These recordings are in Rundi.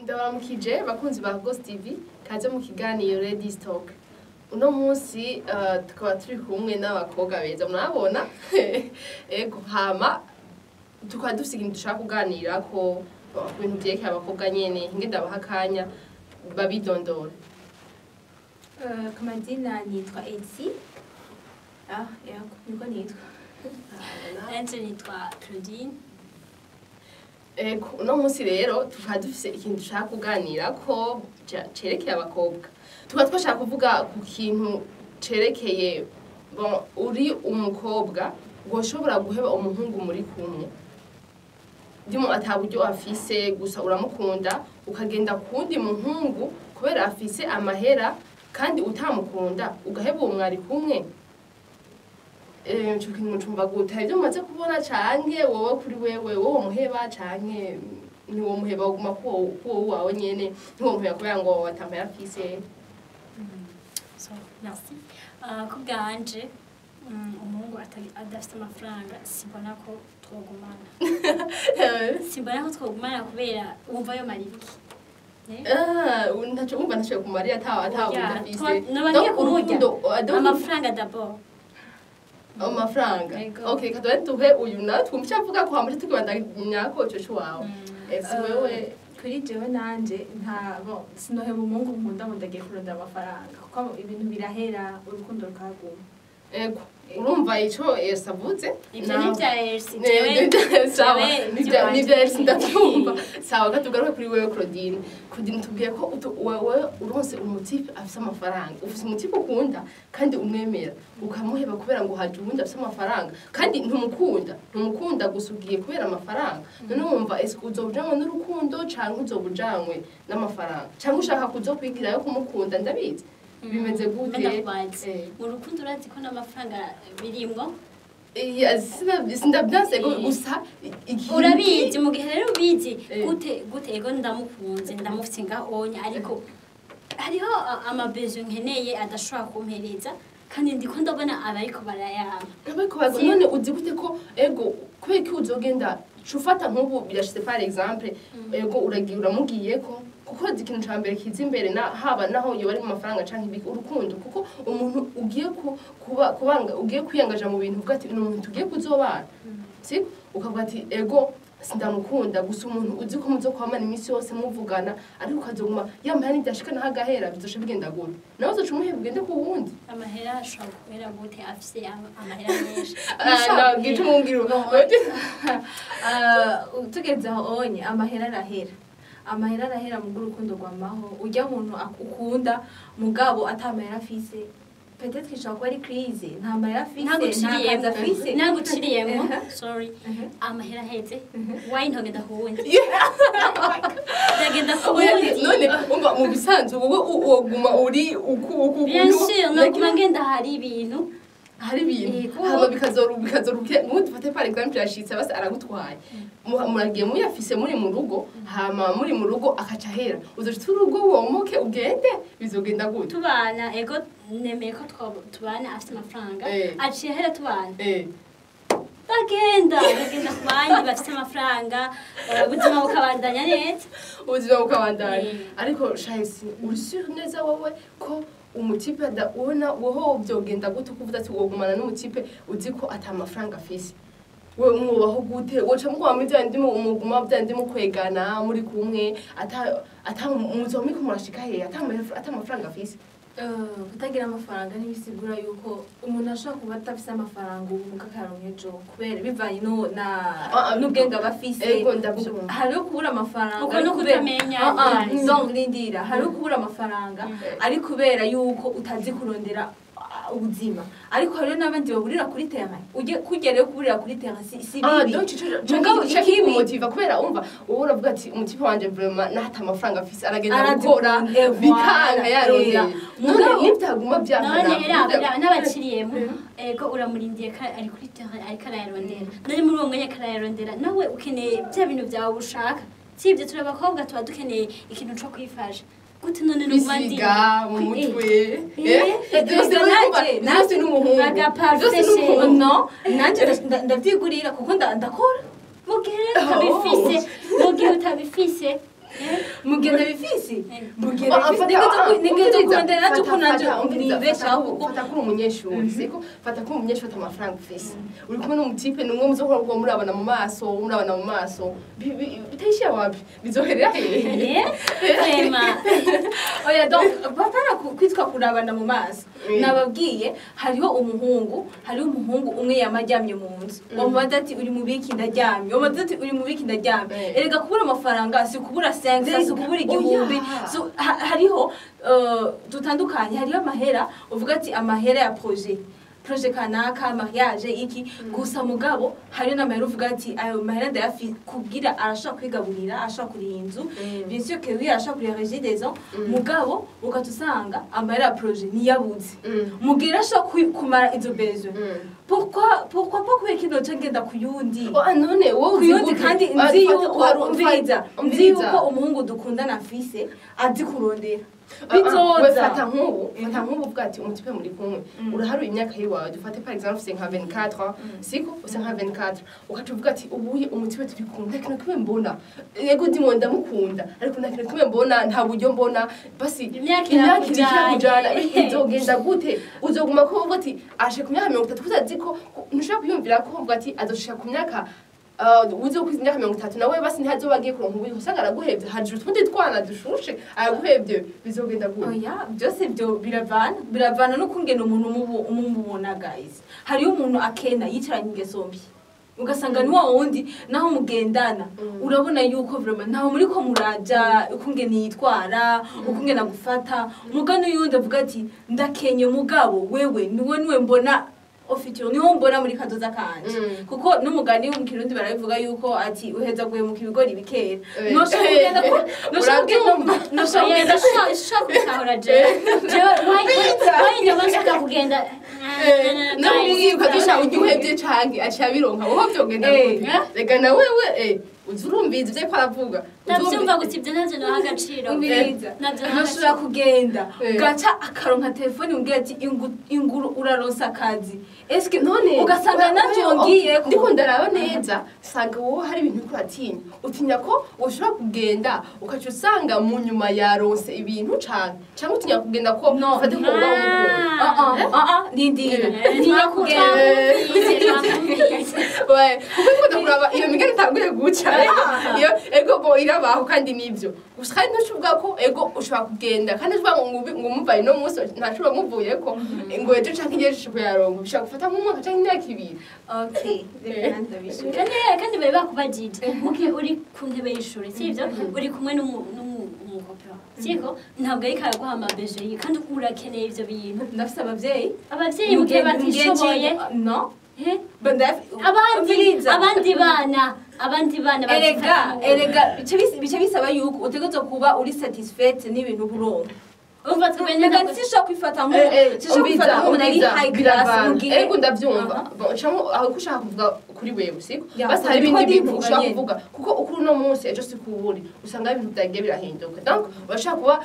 Ndabaramukije bakunzi ba Ghost TV, kaze mu kiganiro Ladies Talk. Uno munsi tukaba turi kumwe n'abakobwa beza murabona. Ego, hama tukaba dufise ikintu dushaka kuganira ko ku bintu vyerekeye abakobwa nyene. Hinge ndabaha akanya babidondora. Ku mazina nitwa Elsie. Ah, yego, niko nitwa. Nanje nitwa Claudine. Ego, uno munsi rero tukaba dufise ikintu dushaka kuganira ko cerekeye abakobwa. Tukaba twashaka kuvuga ku kintu cerekeye, bon, uri umukobwa woshobora guheba umuhungu muri kumwe ndimo ata buryo afise, gusa uramukunda, ukagenda kuwundi muhungu kubera afise amahera kandi utamukunda, ugaheba uwo mwari kumwe. Ico kintu mucumva gute? Hari ivyo mumaze kubona, canke wowe kuri wewe wowe muheba canke ntiwomuheba, woguma kuwo wawe nyene, ntiwomuheba kubera ngo atamahera afise? So merci. Ku bwanje, umuhungu adafite amafaranga simbona ko twogumana, simbona ko twogumana kubera wumva yo mariki. Eh? Ah, ntaco wumva ntaco kumarira ata Oya, buryo afise. Noba ngiye Donc, kumurya. urukundo, donc, Amafaranga d'abord. Amafaranga. Ego. Okay, katubane tuhe uyu nawe twumva icyo avuga ko hama tukibandanya ko ico wawe. Ese wewe? Kuri jewe nanje nta, bon, sinoheba umuhungu nkunda ngo ndagiye kurondera amafaranga, kuko ibintu birahera, urukundo rukaguma. Ego, urumva ico Elsa avuze. Ivyo ni vya Elsie. Sawa. Jewe Nivya Elsa ndabyumva. Sawa, katugaruke kuri wewe Claudine. Claudine, tubwiye ko wewe uronse umutipe afise amafaranga, ufise umutipe ukunda kandi umwemera, ukamuheba kubera ngo haje uwundi afise amafaranga kandi ntumukunda, ntumukunda, gusa ugiye kubera amafaranga. None wumva ese uzoba ujanywe n'urukundo canke uzoba ujanywe n'amafaranga, canke ushaka kuzokwigirayo kumukunda? Ndabizi bimeze gute? Ndakubaza, mu rukundo urazi ko n'amafaranga birimwo? Iya, sindavyanse gusa Urabizi, mu gihe rero ubizi, gute gute? Ego, ndamukunze, ndamufite ngahonya, ariko hariho amabezo nkeneye adashobora kumpereza kandi ndiko ndabona abariko barayampa. Ariko bago none uzi gute ko, ego, kubera ko uzogenda cufata nk'ubu birashitse, par exemple, ego, uragiye uramubwiye ko kuko uzi ikintu ca mbere kiza imbere na haba naho yoba ari mu mafaranga canke ibiki, urukundo, kuko umuntu ugiye kuba kubanga, ugiye kwiyangaja mu bintu, uvuga ati ni umuntu tugiye kuzobana, siko? Ukavuga ati ego, sindamukunda, gusa umuntu uzi ko muzokwamana iminsi yose muvugana, ariko ukazoguma yambaye n'ibyashika naho agahera, bizoca bigenda gute? Nawe uzoca umuheba ugende ku wundi? Amahera ashobora guhera gute afise amahera menshi? Ah, no, gica umubwira. Ah, tugeze aho onye amahera arahera, amahera arahera mu urukundo rwamaho. Ujya muntu ukunda mugabo atamahera afise, peut-être ishobora kuba ari crise, nta mahera afise, nta kazi afise. Naguciriyemo, sorry. Amahera aheze wayi ntogenda ku wundi, ndagenda ku Oya, wundi. None umva, mu bisanzwe wowe woguma uri uku uku? Bien sûr, noguma ngenda hari ibintu. Hari ibintu. Yego. Hama bikazoruke nk'ubu dufate par exemple yashitse basi aragutwaye. Muragiye muyafise muri mu rugo, hama muri mu rugo akaca ahera, uzoca urugo womoke ugende, bizogenda gute? Tubana, ego, nemeye ko tubana afite amafaranga. Aciye ahera tubana. Ndagenda ku bandi bafite amafaranga, ubuzima bukabandanya neza. Ubuzima bukabandanya. Ariko shahisi uri sûr neza wowe ko umutipe ubona wowe vyogenda gute kuvuga ati wogumana n'umutipe uzi ko ata mafaranga afise? We mwubaho gute? Woca muguma muri vya bindi, muguma vya bindi mukwegana muri kumwe, ata muzoba muriko murashika hehe ata mafaranga afise? Kutagira amafaranga ntibisigura yuko umuntu ashobora kuba adafise amafaranga ubu muga akaronka ejo, kubera bivanye no na Ah, ah, n'ubwenge aba afise. Ego, ndavyumva. Hariho kubura amafaranga Uko ari no kutamenya, Ah, ah, yes. donc rindira, hariho kubura amafaranga ari kubera yuko utazi kurondera ubuzima, ariko hariho n'abandi baburira kuri terrain. Ujye kugera rero kuburira kuri terrain si Ah, bibi. donc ico Mugabo ico kikumotiva kubera umva wowe uravuga ati umutipe wanje vraiment nahata amafaranga afise, aragenda Arazi gukora voilà, bikanka yarondeye. None nivyaguma None vyankana? era n'abaciriyemo, ego, uramurindiye ko ari kuri terrain ariko arayarondera. None muri uwo mwanya arayarondera, nawe ukeneye bya bintu byawe ushaka, sibyo? Turi abakobwa, tuba dukeneye ikintu co kwifasha. Gute none nuguma ndi Kwisiga mu mutwe. Byose byose n'umuhungu. Agaparfait. Byose n'umuhungu. No, nanje ndavyigurira kuko ndakora. Mu gihe rero utabifise, mu gihe utabifise. Mugenda bifisi mugenda nigeze kurondera naje ko nanje nibeshaho kuko fata kuri umunyeshuri siko fata kuri umunyeshuri fata amafaranga ufise uri kumwe n'umutipe numwe muzohora ubwo murabana mu maso murabana mu maso bitayishiye wapi bizoherera hehe vraiment oya donc batara kwitwa kurabana mu maso nababwiye hariho umuhungu umwe yamaryamye mu nzu wamubaza ati uri mu biki ndaryamye wamubaza ati uri mu biki ndaryamye erega kubura amafaranga si kubura 5 si kubura igihumbi hariho dutandukanye hariho amahera uvuga ati amahera ya projet kanaka mariage iki gusa mugabo hariyo n'amahera uvuga ati ayo mahera ndayafi kugira arashaka kwigaburira ashaka kuriha inzu bien sûr que oui arashaka kuriha régie des ans mugabo ukatusanga amahera ya projet niyabuze mugira ashaka kumara izo besoin pourquoi pas kubera kino cangenda kuyundi none wowe kuyundi kandi nzi yuko umviriza nzi yuko umuhungu dukundana afise azi kurondera bizoza fata nk'ubu uvuga ati umutipe muri kumwe uraharuye imyaka yiwawe dufate par exemple ufise nka 24 siko ufise nka 24 ukaca uvuga ati ubuye umutipe turi kumwe nta kintu kimwe mbona yego ndimo ndamukunda ariko nta kintu kimwe mbona nta buryo mbona basi imyaka irakujana izogenda gute uzoguma ko uvuga ati ashe ku myaka 30 utazi ko ntushobora kwiyumvira ko uvuga ati azoshika ku myaka uzo kwiza imyaka 30 nawe basi ntihazoba agiye kuronka ubuye usanga araguhevye hajura utundi twana dushushe araguhevye bizogenda gute oya byose byo biravana no kungena umuntu umubona guys hariyo umuntu akena yicaranye ingeso mbi ugasanga ni wa wundi naho mugendana urabona yuko vraiment naho muri ko muraja ukungene yitwara ukungena gufata mugano yundi avuga ati ndakenye mugabo wewe niwe mbona ofitiro niwo mbona muri kadoza kanje kuko n'umugani mu Kirundi barabivuga yuko ati uheza guhemuka ibigori bikera noshobora kugenda jewe why nshaka kugenda namubwiye ukadusha ujya uhevye canke aciye abironka wowe vyogenda gute rega na wewe uzurumviza ivyo ariko aravuga ndavyumva gusa ivyo navyo naha agaciro nashobora kugenda gaca akaronka telefoni umbwira ati inguru uraronsa akazi eske none ugasanga navyo ngiye ndiko ndaraba neza sanga wowe hari ibintu uriko uratinya utinya ko ushobora kugenda ukaca usanga mu nyuma yaronse ibintu cane canke utinya kugenda ko ufate ko uba umukunda nindira ntinya kugenda kuko ndiko ndakuraba iyo migani itanguye guca iyo ego bo irabaho kandi nivyo gusa kandi ntucuvuga ko ego ushobora kugenda kandi uvuga ngo ngumuvaye no munsi ntashobora muvuyeko ngo ejo canke ejo kuyaronka bishobora gufata nk'umwaka canke imyaka ibiri okay kandi bari bakubajije muke uri ku ntebe y'ishuri sivyo uri kumwe n'umukopera siko ntabwo ariko araguha amabeje kandi urakeneye ivyo bintu ndafise abavyeyi muke batishoboye no abandi bana erega bice bisaba yuko utegerezwa kuba uri satisfaite n'ibintu buronka umva twende sishobora kwifata nk'umuntu ari high class mu gihe ego ndavyumva canke aho ushaka kuvuga kuri wewe siko basi hari ibindi bintu ushaka kuvuga kuko ukuri uno munsi ejo si kuwuri usanga ibintu vyagiye birahinduka donc urashaka kuba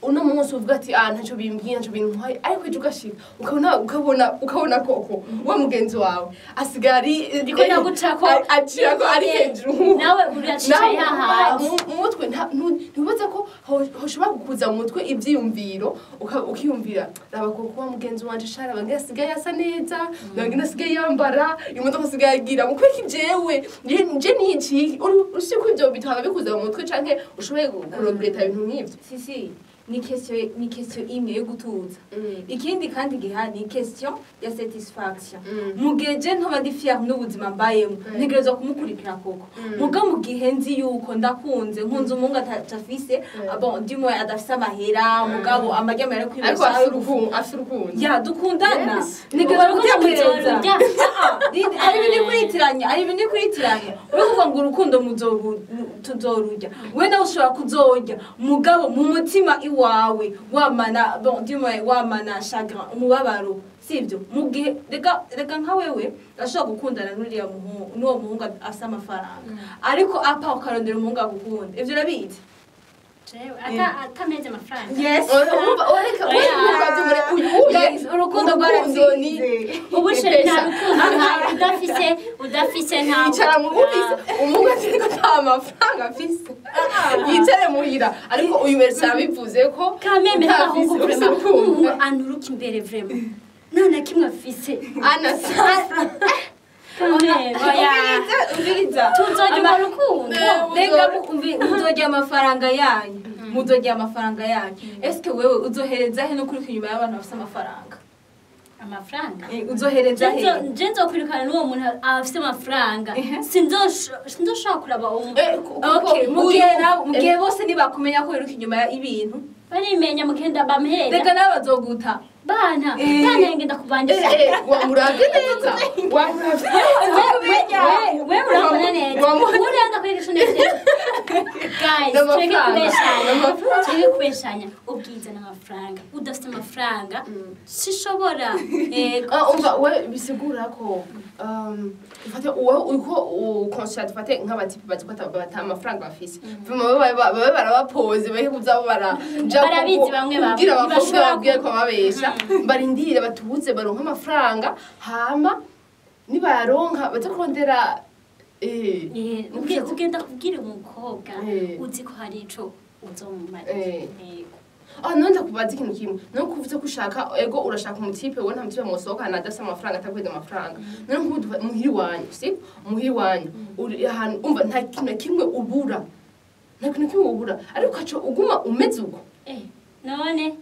uno munsi uvuga ati ntacyo bimbwiye ntacyo bintwaye ariko ejo ugashika ukabona koko wa mugenzi wawe asigaye ari ndiko nagucako acira ko ari hejuru nawe uracicaye hahandi mu mutwe ntubaza ko hoshobora kukuza mu mutwe ivyiyumviro ukiyumvira raba koko wa mugenzi wanje shara bange asigaye asa neza bange asigaye yambara imodoka asigaye agira mu kwiki jewe nje niki usi ko ivyo bitaba bikuza mu mutwe canke ushoboye kuregreta ibintu nk'ivyo si ni question imwe yo gutuza ikindi kandi gihari ni question ya satisfaction mu gihe je ntoba ndi fier n'ubuzima mbayemo ntegerezwa kumukurikira koko muga mu gihe nzi yuko ndakunze nkunze umuhungu atafise bon du moins adafise amahera mugabo amarya amahera ariko afise urukundo ya dukundana ntegerezwa gutekereza ari ibintu kuritiranya uri kuvuga ngo urukundo tuzorurya we nawe ushobora kuzorya mugabo mu mutima iwawe wamana bon du moins wamana chagrin umubabaro sivyo mu gihe reka nka wewe ashobora gukundana n'uriya muhungu n'uwo muhungu afise amafaranga ariko apa ukarondera umuhungu agukunda ivyo urabizi atameze amafaranga yes ureka urukundo rwaratsinze ubusheri nta rukundo udafise nta yicara mu bufise umuhungu ati ko nta mafaranga afise yicare muhira ariko uyu wese abivuze ko kameme n'abahungu utafise vraiment urukundo. Umuhungu anuruka imbere vraiment nta na kimwe afise. Ana Kameme oya. Umviriza, umviriza. Tuzojya mu rukundo. Rega muzorya amafaranga yanyu, muzorya amafaranga yanyu. Eske wewe uzohereza he no kuri inyuma y'abantu bafise amafaranga? Amafaranga. Uzohereza he? Je nzokwirukana n'uwo muntu afise amafaranga. Sinzoshobora kuraba uwo muntu. Okay, mugihe nawe, mugihe bose nibakumenya ko wiruka inyuma y'ibintu, barimenya mukenda bamuhera. Rega nawe bazoguta. Bana bana ngenda kubandisha. Wamuravye neza, wamuravye. We urabona neza. Urenda kwigisha neza. Guys, tureke N'amafaranga. kubeshanya. N'amafaranga. Tureke kubeshanya. Ubwiza n'amafaranga. Udafite amafaranga sishobora. Yego. Ah, umva we bisigura ko dufate uwo uko ukonsha, dufate nk'abatipe bazi ko bata amafaranga bafise, vraiment babe barabapoze bahe kuza baraja. Barabizi bamwe bamwe. Kugira abakobwa Ntibashobora babwiye ko babesha, barindire batuze baronke amafaranga, hama nibayaronka baze kurondera. Ugenda kubwira umukobwa uzi ko hari ico uzomumarira. Yego. Ah, none ndakubaza ikintu kimwe. No kuvuze ko ushaka, ego, urashaka umutipe, wowe nta mutipe musohokana adafise amafaranga, atakweda amafaranga. None nk'ubu muhira iwanyu, si muhira iwanyu uri ahantu umva nta kintu na kimwe ubura, nta kintu na kimwe ubura, ariko ukaca uguma umeze uko. None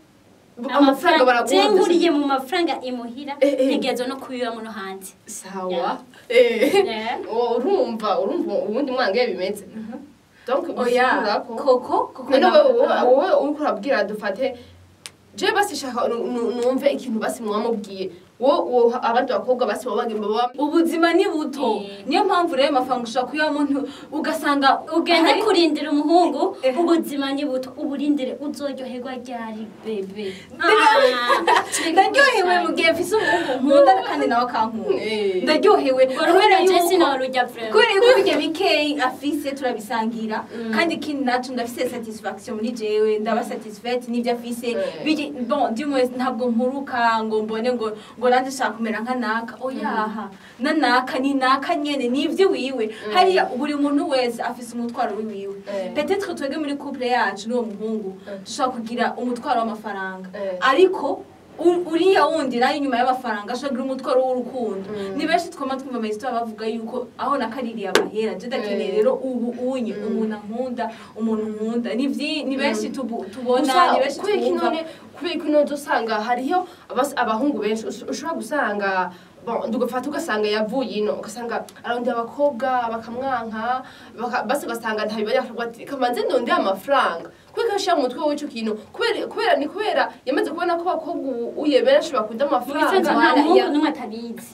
amafaranga baraguha. Je nkuriye mu mafaranga imuhira, ntegerezwa no kubibamo no hanze. Sawa. Yeah. Urumva ubundi mwange bimeze, donc Oya. bisigura ko Koko koko. None wowe uriko urabwira, dufate je basi shaka numve ikintu basi mwamubwiye wo abandi bakobwa basi baba bagenda baba Ubuzima ni buto. Niyo mpamvu rero amafaranga ushobora kuyabamo ugasanga Ugende kurindira umuhungu. Ubuzima ni buto, uburindire uzoryoherwa ryari, bébé? Ndaryohewe mu gihe mfise umuhungu nkunda kandi nawe akankunda. Ndaryohewe kubera je sinorujya vraiment. Kubera yuko bijya bikeyi afise turabisangira, kandi ikindi naco ndafise satisfaction muri jewe, ndaba satisfaite n'ibyo afise. Bon, du moins ntabwo mpuruka ngo mbone ngo nanje nshaka kumera nka naka. Oyaha, na naka ni naka nyene, nivyo wiwe hariya. Buri muntu wese afise umutwaro wiwiwe. Peut-être twebwe muri couple yacu n'uwo muhungu dushobora kugira umutwaro w'amafaranga, ariko uriya wundi nayo inyuma y'amafaranga ashobora kugira umutwaro w'urukundo. Ni benshi twama twumva ama histoires bavuga yuko aho nakaririye amahera, je ndakeneye rero ubu unye umuntu ankunda, umuntu nkunda. Ni benshi tubona, Gusa ni benshi kubera iki? twumva. None kubera ko none usanga hariyo abahungu benshi ushobora gusanga, bon, ndugafata ugasanga yavuye ino, ugasanga arondera abakobwa bakamwanka, basi ugasanga ntabibari, akavuga ati kamanze ndondeye amafaranga. Kubera ko ashira mu mutwe w'ico kintu, kubera ni kubera yamaze kubona ko abakobwa ubu uye benshi bakunda Mu bisanzwe amafaranga. nta Voilà, muhungu ya. n'umwe atabizi,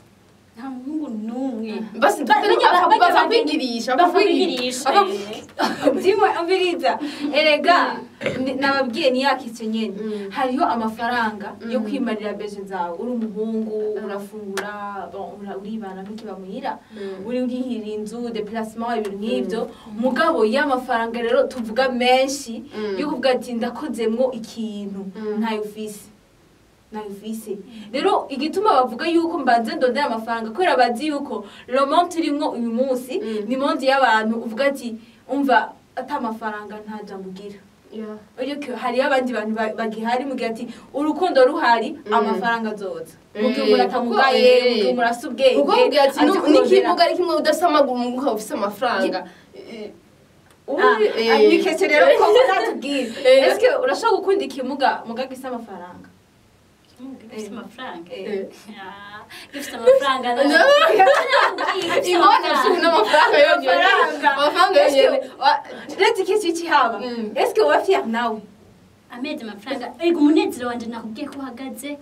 nta muhungu n'umwe. Basi bapfa kwigirisha. Bapfa kwigirisha. Dimwe, umviriza erega, nababwiye ni yakitse nyene. Hariho amafaranga yo kwimarira besoins zawe uri umuhungu, urafungura, bon, uribana ntukiba muhira, uri urihira inzu, déplacement, ibintu nk'ibyo. Mugabo y'amafaranga rero tuvuga menshi yo kuvuga ati ndakozemwo ikintu, ntayo ufise, ntayo ufise. Rero igituma bavuga yuko mbanze ndondera amafaranga, kubera bazi yuko le monde turimwo uyu munsi ni monde y'abantu uvuga ati umva ata amafaranga nta jambo ugira. Uriko hariyo abandi bantu bagihari mugihe ati urukundo ruhari, amafaranga azoza mu gihe umuntu atamugaye, mu gihe umuntu afise ubwenge, Kuko ubwira ati azi kurondera. N'ikibuga ari kimwe udafise amaguru, mu ukaba ufise amafaranga. Ah, ni question rero ko natubwira. Est-ce urashobora gukunda ikimuga muga gifise amafaranga? Gifite amafaranga. Ah, gifite amafaranga. Ingorane afise n'amafaranga yonyene. Amafaranga. Amafaranga yonyene. Retse ikintu kihaba. Est-ce uba fier nawe? Amezi amafaranga, ego, umunezero wanje nakubwiye ko uhagaze.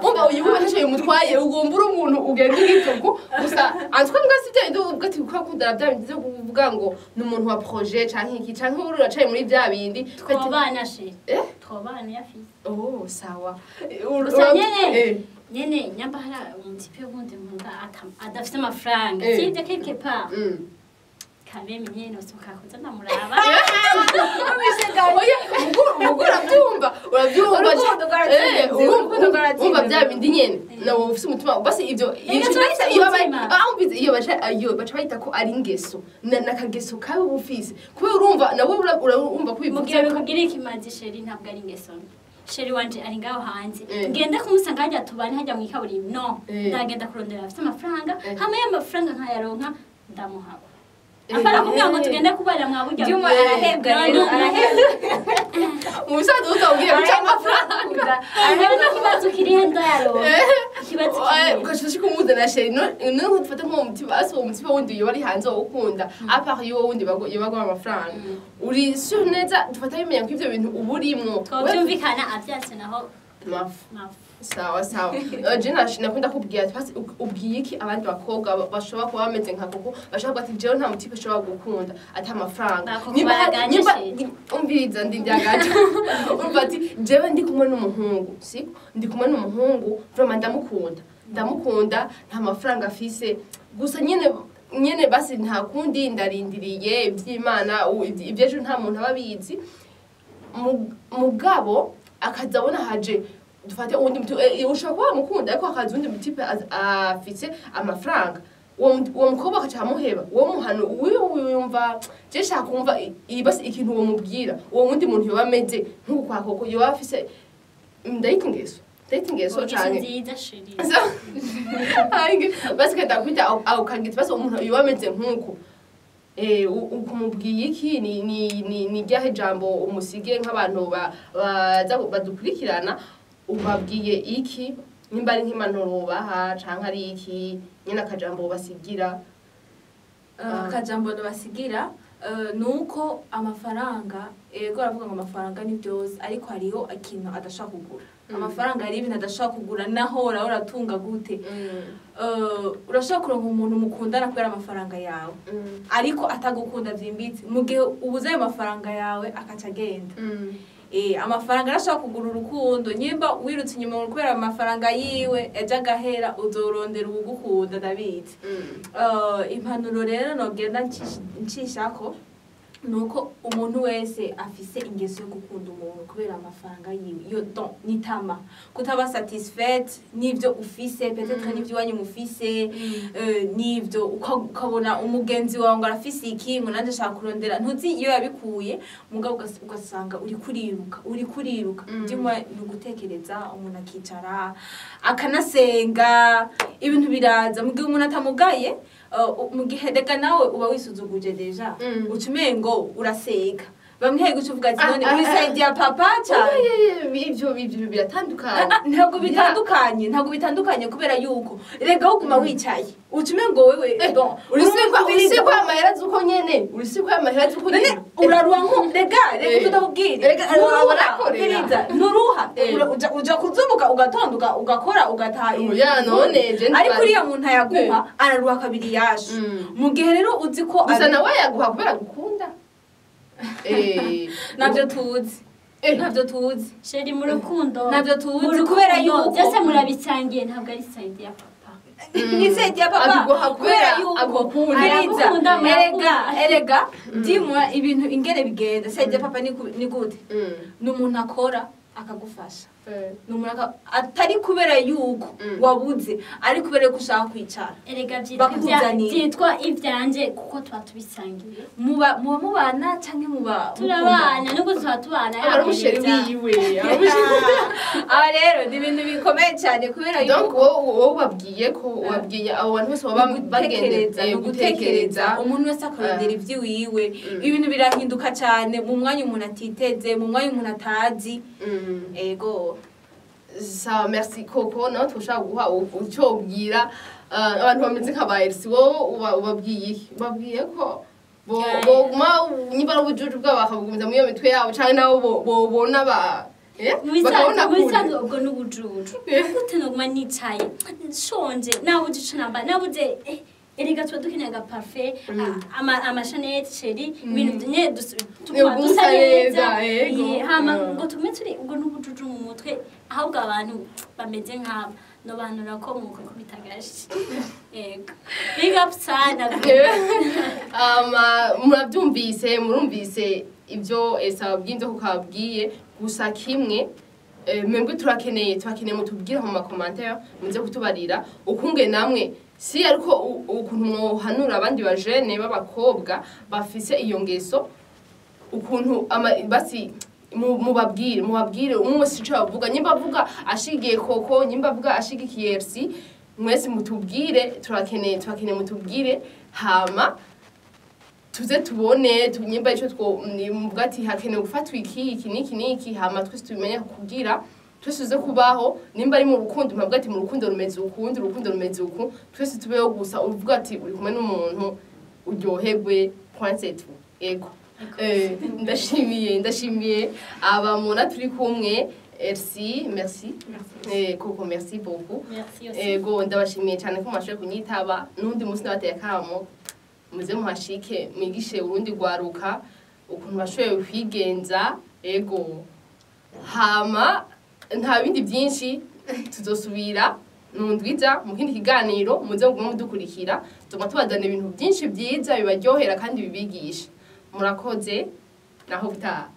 Umva, uyu we ntacyo bimutwaye, ugomba uri umuntu ugenda ugitugu gusa antwe mbwa si bya bindi uvuga ati kuko akundana bya bindi byo kuvuga ngo ni umuntu wa projet canke iki, canke uri uracaye muri bya bindi. Twobana she. Eh? Twobana yafise. Oh, sawa. Gusa nyene nyamba hari umutipe wundi nkunda adafise amafaranga, sivyo, quelque part kameme nyene usohoka kuza ndamuraba. Oya, ubwo urabyumva, urabyumva. Urukundo rwaratsinze, urukundo rwaratsinze. Umva bya bindi nyene. Nawe ufise umutima basi ivyo Ega turafise iyo umutima. Umvise iyo baca, iyo baca bayita ko ari ingeso n'akageso kabi uba ufise, kubera urumva nawe urumva ko Mu gihe bivuze ko bikugira ikimazi, chéri, ntabwo ari ingeso mbi. Chéri wanje ari ngaho hanze, ngende kumusanga hajya tubane hajya mu ikaburimbo? No. Ndagenda kurondera afite amafaranga, hama y'amafaranga nkayaronka ndamuhaba. Apana kumbwira ngo tugende kubarira mwa burya. Juma arahembwa rero. No, no. Arahembwa. Mu bisanzwe uzabwira guca amafaranga. Arahembwa. Ikibazo kirihe? Ndayaronka, ikibazo kirihe? Ugaca ushika umuzana chéri, none ufata nk'uwo mutima, basi uwo mutima wundi yoba ari hanze wowe ukunda, à part y'uwo wundi yoba aguha amafaranga, uri sûr neza dufata bimenya ko ivyo bintu uba urimwo? Twobyumvikana, avyatse naho. Mafu. Mafu. Sawa sawa. Je nakunda kubwira ati basi ubwiye iki abandi bakobwa bashobora kuba bameze nka Koko, bashobora kuba ati jewe nta mutipe ashobora gukunda ati amafaranga? Ba Koko Nimba baraganje nimba umviriza, ndindagaje, umva ati jewe ndi kumwe n'umuhungu, siko ndi kumwe n'umuhungu, vraiment ndamukunda, ndamukunda, nta mafaranga afise, gusa nyene nyene basi nta kundi, ndarindiriye iby'Imana, iby'ejo nta muntu aba abizi. Mugabo akaza abona haje dufate uwundi mutu ushobora kuba wamukunda, ariko hakaza uwundi mutipe afise amafaranga, uwo mukobwa akaca amuheba. Uwo muhano wiwe wumva, je shaka kumva basi ikintu uwo mubwira uwo wundi muntu yoba ameze nk'uku kwa Koko, yoba afise, ndayita ingeso, ndayita ingeso Ingeso canke nziza, chéri. Basi kenda kwita aho kagiti, basi umuntu yoba ameze nk'uko ukumubwiye iki? Ni ryahe jambo umusige nk'abantu baza badukurikirana? Ubabwiye iki, nimba ari nk'impanuro ubaha canke ari iki nyine akajambo basigira? Akajambo basigira ni uko amafaranga, ego aravuga ngo amafaranga ni byose, ariko hariho ikintu adashaka kugura. Amafaranga hari ibintu adashaka kugura, naho uratunga gute. Urashobora kuronka umuntu mukundana kubera amafaranga yawe, ariko atagukunda byimbitse. Mu gihe ubuze ayo mafaranga yawe, akaca agenda. Amafaranga arashobora kugura urukundo. Nyimba wirutse inyuma kubera amafaranga yiwe, ejo agahera, uzorondera uwugukunda, ndabizi. Impanuro rero nogenda nshishako nuko umuntu wese afise ingeso yo gukunda umuntu kubera amafaranga yiwe, iyo don nitama kutaba satisfaite n'ivyo ufise, peut-être n'ivyo iwanyu mufise, n'ivyo ukabona umugenzi wawe ngo arafise iki, ngo nanje nshaka kurondera, ntuzi iyo yabikuye, mugabo ugasanga uri kuriruka, uri kuriruka. Dimwe ni ugutekereza, umuntu akicara akanasenga, ibintu biraza. Mu gihe umuntu atamugaye, mu gihe reka nawe uba wisuzuguje déjà, uca umengo urasega bamwe, guca uvuga ati none Ah, ah, uri side ya papa cyane. Ivyo biratandukanye. Ah, ntabwo bitandukanye, ntabwo bitandukanye, kubera yuko rega uguma wicaye uca umengo wewe bon Urisikwa amahera z'uko nyene, urisikwa amahera z'uko none nyene. Uraruha nko rega rega tutakubwira. Rega, nturuha. barakorera. Biriza, nturuha. Uja kuzubuka ugatonda ugakora ugataha. Oya, none je ariko uriya muntu ayaguha araruha kabiri yaje. Mu gihe rero uzi ko Gusa nawe yaguha kubera gukunda. Nabyo tuzi, ntabyo tuzi. Chéri, mu rukundo Ntabyo tuzi, mu rukundo, kubera yuko- byose murabisangiye, ntabwo ari side ya papa. Ni side ya papa. Abiguha kubera yuko agukunda. Biriza, Aragukunda, erega murakunda. Erega dimwa ibintu ingene bigenda, side ya papa ni gute? Ni umuntu akora akagufasha, ni umuntu atari kubera yuko wabuze, ari kubera yuko ushaka kwicara. Erega byitwa Bakuzaniye. Byitwa ibyanje kuko tuba tubisangiye. Muba mubana canke muba Turabana nubwo tuba tubana. Aba ari umuchéri wiwe, aba ari umuchéri. Aba rero ni ibintu bikomeye cyane kubera Donc yuko wowe ubabwiye ko ubabwiye abo bantu bose baba gutekereza bagende ni ugutekereza, umuntu wese akarondera iby'iwiwe. Ibintu birahinduka cyane mu mwanya umuntu atiteze, mu mwanya umuntu atazi. Ego. Sawa, merci Koko. Nawe tushaka guha icyo ubwira abantu bameze nka ba Elsie. Wowe ubabwiye iki? Ubabwiye ko boguma niba ari ubujuju bwabo bakabugumiza muri iyo mitwe yabo, canke nabo bobona ba bakabona mu kure? Bisanzwe ubwo n'ubujuju. Gute noguma nicaye nshonje, nabuze ico namba, nabuze erega tuba dukeneye agaparfum, amashanet, chéri, ibintu nyene tuguma Gusa dusa neza. neza, yego. Hama ngo tugume turi ubwo n'ubujuju mu mutwe. Ahubwo abantu bameze nk'aba nobanura ko mu kubita agashi. Yego, big up sana. Murabyumvise, murumvise ibyo Esa ababwiye, ibyo kuko ababwiye. Gusa kimwe Mwebwe turakeneye mutubwire mu ma commentaires, muze kutubarira ukunge namwe si ariko ukuntu mwohanura abandi bajene b'abakobwa bafise iyo ngeso, ukuntu basi mubabwire umwe wese ico bavuga, nyimba avuga ashigiye Koko, nyimba avuga ashigikiye Elsie, mwese mutubwire. Turakeneye mutubwire, hama tuze tubone nyimba ico two muvuga ati hakenewe gufatwa iki, iki n'iki n'iki, hama twese tubimenye kugira twese tuze kubaho. Nimba ari mu rukundo, mpavuga ati mu rukundo rumeze ukundi, urukundo rumeze uku, twese tubeho gusa uvuga ati uri kumwe n'umuntu uryoherwe, point, c'est tout. Ego. Ndashimiye abamona turi kumwe. Elsie, merci. Koko, merci beaucoup. Merci aussi. Ego, ndabashimiye cyane ko mwashoboye kunyitaba. N'undi munsi nabateye akamo, muze muhashike mwigishe urundi rwaruka ukuntu bashoboye kwigenza. Ego, hama nta bindi byinshi, tuzosubira nundwiza mu kindi kiganiro. Muze mugume mudukurikira, tuguma tubazana ibintu byinshi byiza bibaryohera kandi bibigisha. Murakoze, naho butaha.